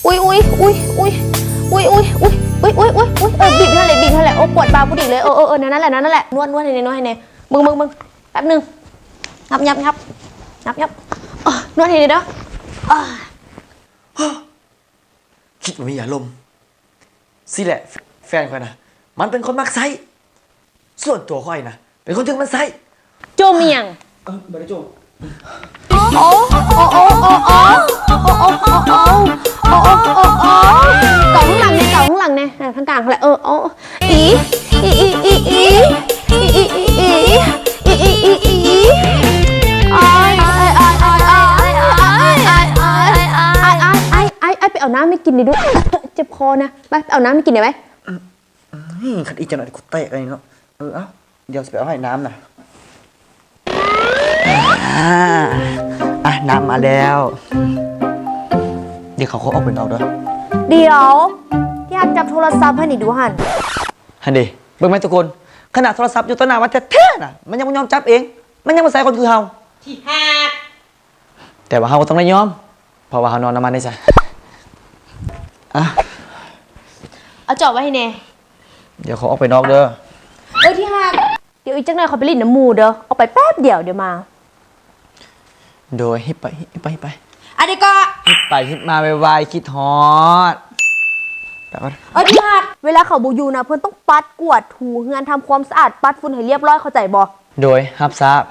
ອຸຍ ອຸຍ ອຸຍ ອຸຍ ອຸຍ ເອີ ບີບຫັ້ນແຫຼະ ບີບຫັ້ນແຫຼະ ໂອ້ ປວດບ່າພໍດີເລີຍ ເອີ ເອີ ເອີ ແນວນັ້ນແຫຼະ ແນວນັ້ນແຫຼະ ນວດ ນວດໃຫ້ແດ່ ນວດໃຫ້ແດ່ ເບິ່ງ ເບິ່ງ ເບິ່ງ ແປັບໜຶ່ງ ຫຍັບ ຫຍັບ ຫຍັບ ຫຍັບ ເອີ ນວດໃຫ້ແດ່ເດີ ເອີ ຄິດວ່າມີອາລົມ ຊີ້ແຫຼະ ແຟນຂ້ອຍນະ ມັນເປັນຄົນມັກໃຊ້ ສ່ວນຕົວຂ້ອຍນະ ເປັນຄົນຖືກມັນໃຊ້. ຈົ່ມອີ່ຫຍັງ? ເອີ ບໍ່ໄດ້ຈົ່ມ. ໂອ້ ໂອ້ ໂອ້ ໂອ້ ໂອ້ ໂອ້ ໂອ້ ໂອ້ ໂອ້ ເກົາຂ້າງຫຼັງແດ່ ເກົາຂ້າງຫຼັງແດ່ ທາງກາງຫັ້ນແຫຼະ ເອີ ໂອ້ ອີ ອີ ອີ ອີ ອີ ອ້າຍ ອ້າຍ ອ້າຍ ອ້າຍ ອ້າຍ ອ້າຍ ອ້າຍ ອ້າຍ ອ້າຍ ອ້າຍ ອ້າຍ ອ້າຍ ອ້າຍ ອ້າຍ ອ້າຍ ໄປເອົານ້ຳໃຫ້ກິນນີ້ດູ ເຈັບຄໍນະ ໄປ ໄປເອົານ້ຳໃຫ້ກິນແດ່ໄວ. ອືມ ຄັນອີກຈັກໜ້ອຍກູແຕກອັນນີ້ເນາະ ເອີ ເອົ້າ ດຽວຊິໄປເອົາໃຫ້ນ້ຳນະ ອາ ອາ ນ້ຳມາແລ້ວ ດຽວເຂົາກໍອອກໄປນອກເດີ ດຽວ ທີ່ຮັກຈັບໂທລະສັບໃຫ້ນີ້ດູຫັ້ນ ຫັ້ນເດ ເບິ່ງແມະທຸກຄົນ ຂະໜາດໂທລະສັບຢູ່ຕໍ່ໜ້າມັນແທ້ໆນະ ມັນຍັງບໍ່ຍອມຈັບເອງ ມັນຍັງມາໃສ່ຄົນຄືເຮົາ ທີ່ຮັກ. ແຕ່ວ່າເຮົາກໍຕ້ອງໄດ້ຍອມ ເພາະວ່າເຮົານອນນຳມັນເດ້ຊະ ອະ ເອົາຈອກໄວ້ໃຫ້ແດ່ ດຽວເຂົາອອກໄປນອກເດີ ເອີ ທີ່ຮັກ ດຽວອີກຈັກໜ້ອຍຂ້ອຍໄປຫຼິ້ນນຳໝູ່ເດີ ອອກໄປແປັບດຽວ ດຽວມາ ໂດຍ ຮີບໄປ ຮີບໄປ ຮີບໄປ ອະ ດຽວກໍ ຮີບໄປ ຮີບມາໄວໆ ຄິດຮອດ ເອີ ທີ່ຮັກ ເວລາເຂົາບໍ່ຢູ່ນະ ເພິ່ນຕ້ອງປັດກວາດຖູເຮືອນ ທຳຄວາມສະອາດ ປັດຝຸ່ນໃຫ້ລຽບຮ້ອຍ ເຂົ້າໃຈບໍ່? ໂດຍ ຮັບຊາບ.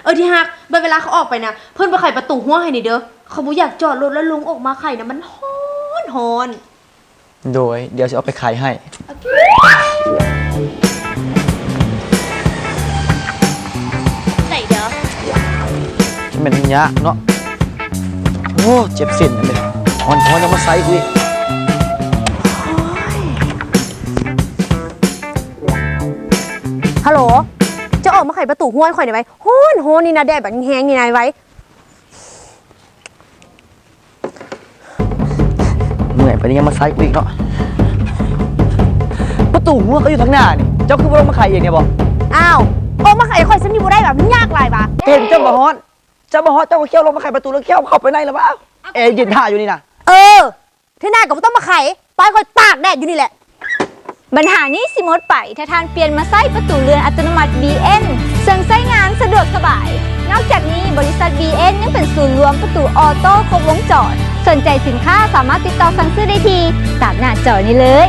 ເອີ ທີ່ຮັກ ບັດເວລາເຂົາອອກໄປນະ ເພິ່ນໄປໄຂປະຕູຮົ້ວໃຫ້ແດ່ເດີ ເຂົາບໍ່ຢາກຈອດລົດແລ້ວລົງອອກມາໄຂນະ ມັນຮ້ອນ ຮ້ອນ. ໂດຍ ດຽວຊິອອກໄປໄຂໃຫ້. ໃສ່ເດີ ແມ່ນຍາກເນາະ ໂອ້ ເຈັບເສັ້ນອັນນີ້ ຮ້ອນໆ ຍັງມາໃສ່ກູອີກ. ໂອ້ຍ ຮັລໂຫຼ ເຈົ້າອອກມາໄຂປະຕູຮົ້ວໃຫ້ຂ້ອຍແດ່ໄວ ຮ້ອນ ຮ້ອນນີ້ນະ ແດດບັກແຮງນີ້ນະ ໄວ. ເມື່ອຍປານນີ້ຍັງມາໃສ່ກູອີກເນາະ ປະຕູຮົ້ວກໍຢູ່ທາງໜ້ານີ້ ເຈົ້າຄືບໍ່ລົງມາໄຂເອງແດ່ບໍ່? ອ້າວ ອອກມາໄຂໃຫ້ຂ້ອຍຊຳນີ້ບໍ່ໄດ້ຫວາ ມັນຍາກຫຼາຍຫວາ. ເຫັນເຈົ້າບໍ່ຮອດ ເຈົ້າບໍ່ຮອດ ເຈົ້າກໍຂ້ຽວລົງມາໄຂປະຕູ ແລ້ວຂ້ຽວເຂົ້າໄປໃນລະຫວາ. ແອເຢັນຖ້າຢູ່ນີ້ນະ. ເອີ ເທື່ອໜ້າກໍບໍ່ຕ້ອງມາໄຂ ປະໃຫ້ຂ້ອຍຕາກແດດຢູ່ນີ້ແຫຼະ. ບັນຫານີ້ຊິໝົດໄປ ຖ້າທ່ານປ່ຽນມາໃຊ້ປະຕູເລື່ອນອັດຕະໂນມັດ ບີເອັນ ເຊິ່ງໃຊ້ງານສະດວກສະບາຍ. ນອກຈາກນີ້, ບໍລິສັດ ບີເອັນ ຍັງເປັນສູນລວມປະຕູອໍໂຕ້ຄົບວົງຈອນ. ສົນໃຈສິນຄ້າສາມາດຕິດຕໍ່ສັ່ງຊື້ໄດ້ທີ່ຕາມໜ້າຈໍນີ້ເລີຍ.